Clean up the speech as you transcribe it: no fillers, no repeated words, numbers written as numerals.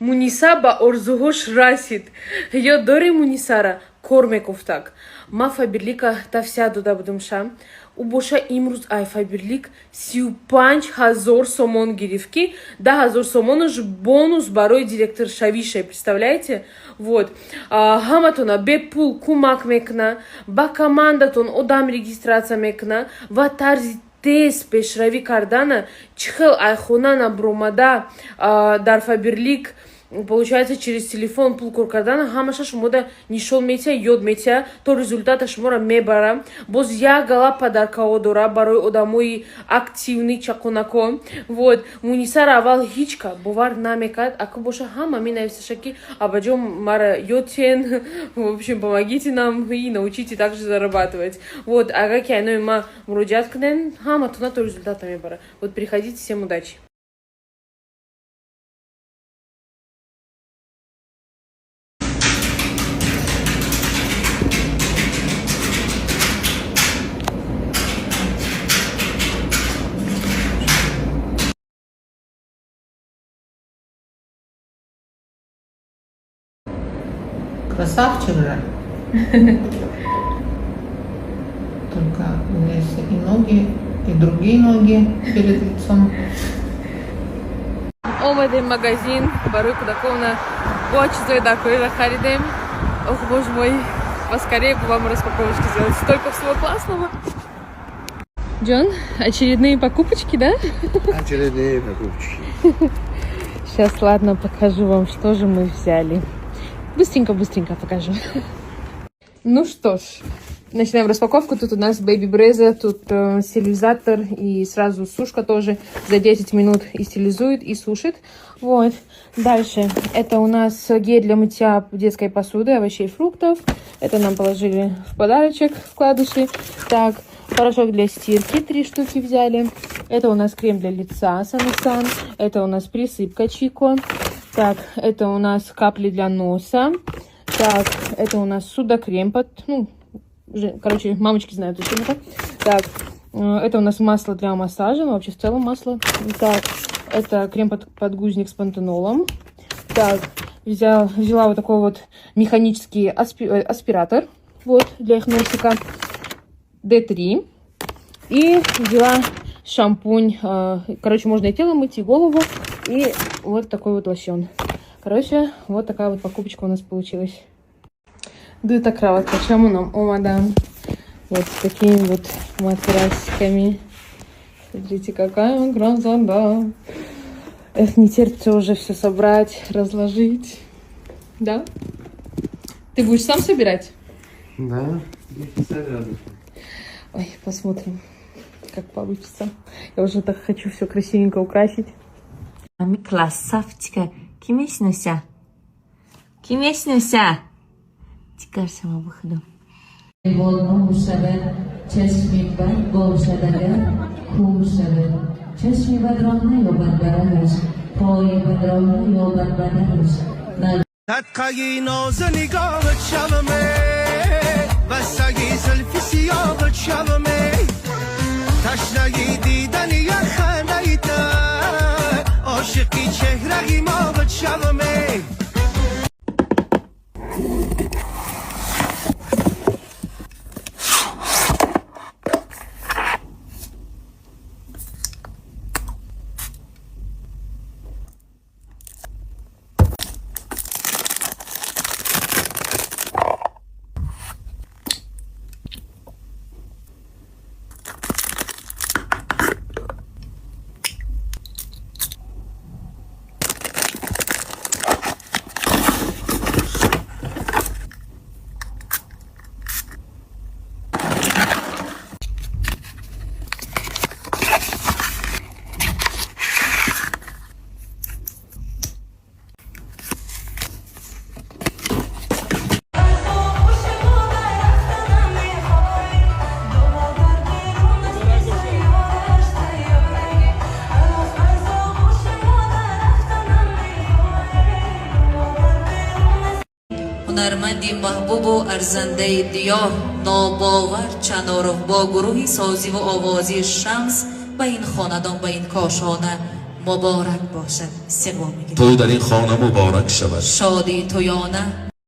Муниса ба орзуҳош расид. Ёд дорӣ, Мунисара кор мекуфтак? Ма Фаберлика тавсия дода будумша. Ӯ боша имрӯз ай Фаберлик 35 000 сомон гирифт, ки 10 000 сомонаш бонус барои директоршавиша, представляете? Вот, ҳаматона бепул кӯмак мекуна, ба командатон одам регистрация мекуна ва тарзи тез пешравӣ кардана, чӣ хел айхона набуромада дар Фаберлик, получается, через телефон пул кор кардана, ҳамаша шумода нишон метиҳа, ёд метиҳа, то результата шуморо мебара. Боз як гала подаркаҳо дора барои одамои активный, чақонако. Вот, Мунисара аввал ҳеҷ ка бовар намекард, аку боша ҳама менависаша, ки абаҷон, мара ёдтен, в общем, помогите нам и научите также зарабатывать. Вот, агар ки айнои ма муроҷиат кунен, ҳаматона то результата мебара. Вот, приходите, всем удачи! Красавчик же. Только у меня есть и ноги, и другие ноги перед лицом. Омадем магазин барои кӯдакона, бо чизои даркориро харидем. Ох, боже мой, поскорее бы вам распаковочки сделать, столько всего классного. Джон, очередные покупочки, да? Очередные покупочки. Сейчас, ладно, покажу вам, что же мы взяли. Быстренько, быстренько покажу. Ну что ж, начинаем распаковку. Тут у нас Baby Brezza, тут стерилизатор и сразу сушка тоже. За 10 минут и стерилизует, и сушит. Вот. Дальше это у нас гель для мытья детской посуды, овощей, фруктов. Это нам положили в подарочек, вкладыши. Так, порошок для стирки, три штуки взяли. Это у нас крем для лица Санасан. Это у нас присыпка Чико. Так, это у нас капли для носа. Так, это у нас судокрем под, ну, короче, мамочки знают, зачем это. Так, это у нас масло для массажа, ну, вообще в целом масло. Так, это крем под подгузник с пантенолом. Так, взяла вот такой вот механический аспиратор, вот, для их носика. D3. И взяла шампунь. Короче, можно и тело мыть, и голову. И вот такой вот лосьон. Короче, вот такая вот покупочка у нас получилась. Дута кроватка чамуном омадан. Вот с такими вот матрасиками. Смотрите, какая красота. Эх, не терпится уже все собрать, разложить. Да? Ты будешь сам собирать? Да, я. Ой, посмотрим, как получится. Я уже так хочу все красивенько украсить. Ами красавчика ки мешинося? Ки мешинося? Дигар шама бихудо. Волно шавад, чашми бад бошад агар, кӯр шавад. Чашми бадро наёбад бараҳаш, пои бадро наёбад бадараш. Садқаги нозу нигоҳат шаваме, васаги зулфи сиёҳат шаваме, ташнаги дидани як хандаи та, ошиқи чеҳраи моҳат шаваме. Ҳунарманди маҳбубу арзандаи диёр Нобовар Чаноров бо гурӯҳи созиву овозии Шамс ба ин хонадон, ба ин кошона Муборак бошад, истиқбол мегирем. Тӯй дар ин хона муборак шавад. Шодии тӯёна.